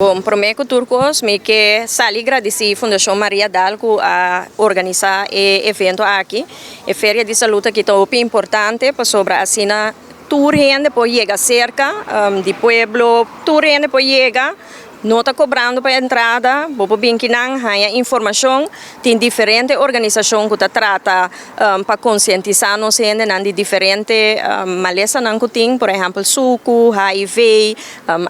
Bon, promé ku tur kos, mi ke sali gradisí Fundashon Mariadal ku a organisá e evento aki. E feria di salú aki ta hopi importante pasobra asina tur hende por yega serka di pueblo, tur hende por yega, no ta kobrando pa entrada, bo por bin kinan haña informashon. Tin diferente organisashon ku ta trata pa konsientisá nos hendenan di diferente malesanan ku tin, por ehèmpel suku, HIV,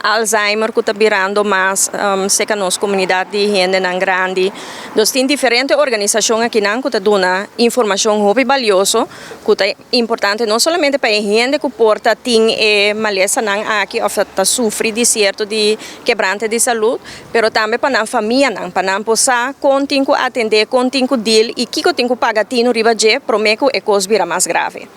Alzheimer ku ta birando mas serka nos komunidat di hendenan grandi. Dus tin diferente organisashon akinan ku ta duna informashon hopi balioso ku ta importante no solamente pa e hende ku por ta tin e malesanan aki òf ta sufri di sierto di kebrante di salud, pero tambe pa nan famianan, pa nan por sa kon tin ku atendé, kon tin ku deal i kiko tin ku paga tinu riba dje promé ku e kos bira mas grave.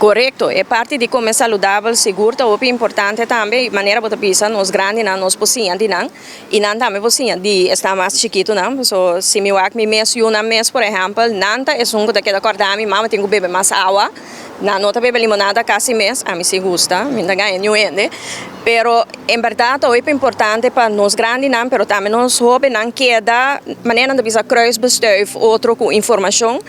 Korekto, e parti di kome saludabel sigur ta hopi importante tambe, manera bo ta bisa nos grandinan nos por siña di nan i nan tambe por siña di esnan mas chikitunan, paso si mi wak mi mes yunan mes por ehèmpel nan ta esun ku ta keda kòrda mi, mama tin ku bebe mas awa. Nan no ta bebe limonada kasi mes, ami si gusta, mi ta gaña niun hende. Pero en berdad ta hopi importante pa nos grandinan pero tambe nos hobennan keda manera nan ta bisa kruisbestuif otro ku informashon.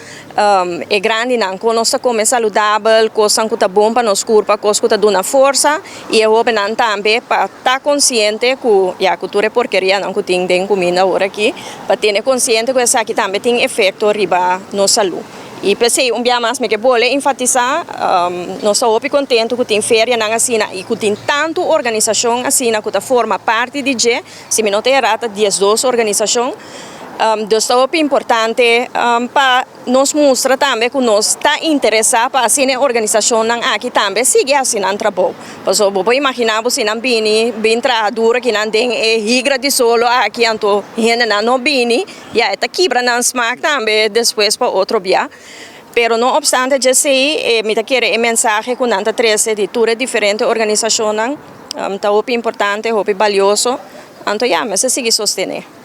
E grandinan kon nos ta kome saludabel, kosnan ku ta bon pa nos kurpa, kos ku ta duna forsa i e hobennan tambe pa ta konsiente ku ya ku tur e porkerianan ku tin den kuminda awor aki pa tene konsiente ku esaki tambe tin efekto riba nos salú. I p'esei un bia mas mi ke bole enfatisá, nos ta hopi kontentu ku tin ferianan asina i ku tin tantu organisashon asina ku ta forma parti di dje, si mi no ta erá ta 12 organisashon. Dus ta hopi importante pa nos mustra tambe ku nos ta interesá pa asina e organisashonnan aki tambe sigui hasi nan trabou. Pasobra bo por imaginá bo si nan bini bin traha duro akinan den e higra di solo aki anto hendenan no bini. Ya e ta kibra nan smaak tambe despues pa otro bia. Pero no obstante djesei e mi ta kere e mensahe ku nan ta trese di tur e diferente organisashonnan ta hopi importante, hopi balioso. Anto ya, mester sigui sostené.